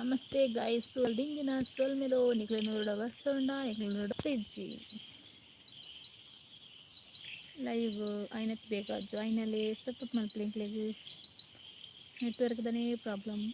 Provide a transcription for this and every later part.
Namaste guys. ದಿಂಜಿನ ಸೊಲ್ಮೆಲು. ನಿಕ್ಲೆನೂರುಡ ವರ್ಷ ನಿಕ್ಲೆನೂರುಡ ಇಜ್ಜಿ. ಲೈವ್ ಆಯ್ನತ್ ಬೇಗ ಜಾಯ್ನ್ ಅಲ್ಲಿ ಸಪೋರ್ಟ್ ಮಲ್ಪಲೆ. ಎಂಕ್ಲೆಗ್ ನೆಟ್ವರ್ಕ್ ದನೇ ಪ್ರಾಬ್ಲಮ್.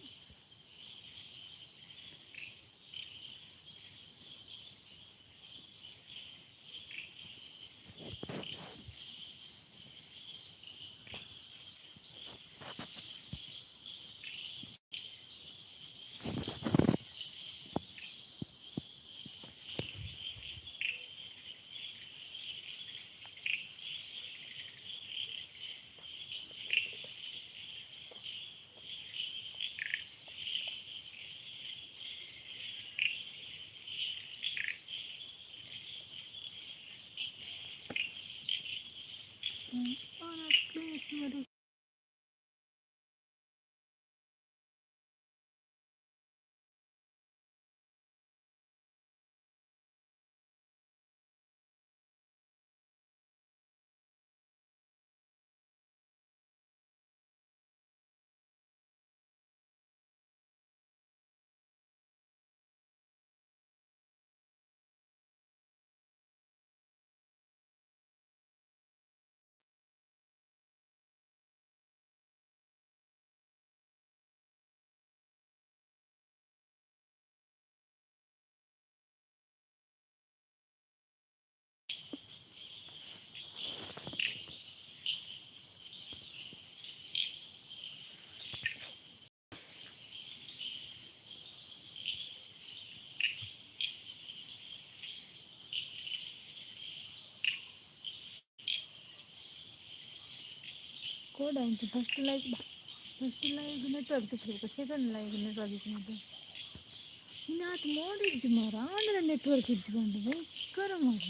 Code ಆಯ್ತು. First like network ತಿಕ್ಕಬೇಕು, second like network ಇತ್ತು. ಇನ್ನು ಆತು ಮೋಡ್ ಇಜ್ಜಿ ಮಾರ, ಆಂಡ್ರೆ ನೆಟ್ವರ್ಕ್ ಇಜ್ಜಿ ಬಂದು ಭಯಂಕರ ಮಾರ.